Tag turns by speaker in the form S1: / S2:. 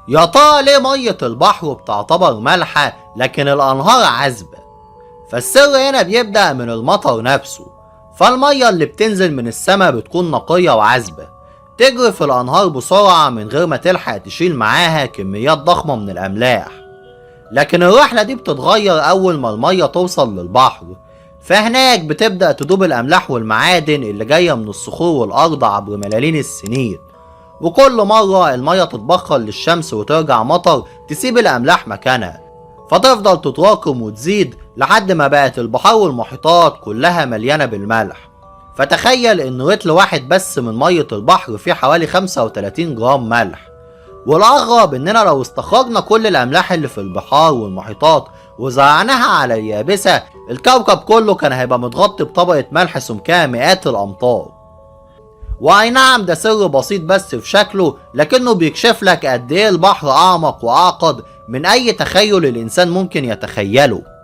S1: يا ترى ليه مية البحر بتعتبر مالحة لكن الأنهار عذبة؟ فالسر هنا بيبدأ من المطر نفسه. فالمية اللي بتنزل من السماء بتكون نقية وعذبة، تجري في الأنهار بسرعة من غير ما تلحق تشيل معاها كميات ضخمة من الأملاح. لكن الرحلة دي بتتغير أول ما المية توصل للبحر، فهناك بتبدأ تدوب الأملاح والمعادن اللي جاية من الصخور والأرض عبر ملايين السنين، وكل مرة المية تتبخر للشمس وترجع مطر تسيب الأملاح مكانها، فتفضل تتراكم وتزيد لحد ما بقت البحار والمحيطات كلها مليانة بالملح. فتخيل ان رتل واحد بس من مية البحر فيه حوالي 35 جرام ملح. والأغرب اننا لو استخرجنا كل الأملاح اللي في البحار والمحيطات وزرعناها على اليابسة، الكوكب كله كان هيبقى متغطي بطبقة ملح سمكها مئات الأمتار. واي نعم ده سر بسيط بس في شكله، لكنه بيكشف لك قد ايه البحر أعمق وأعقد من أي تخيل الإنسان ممكن يتخيله.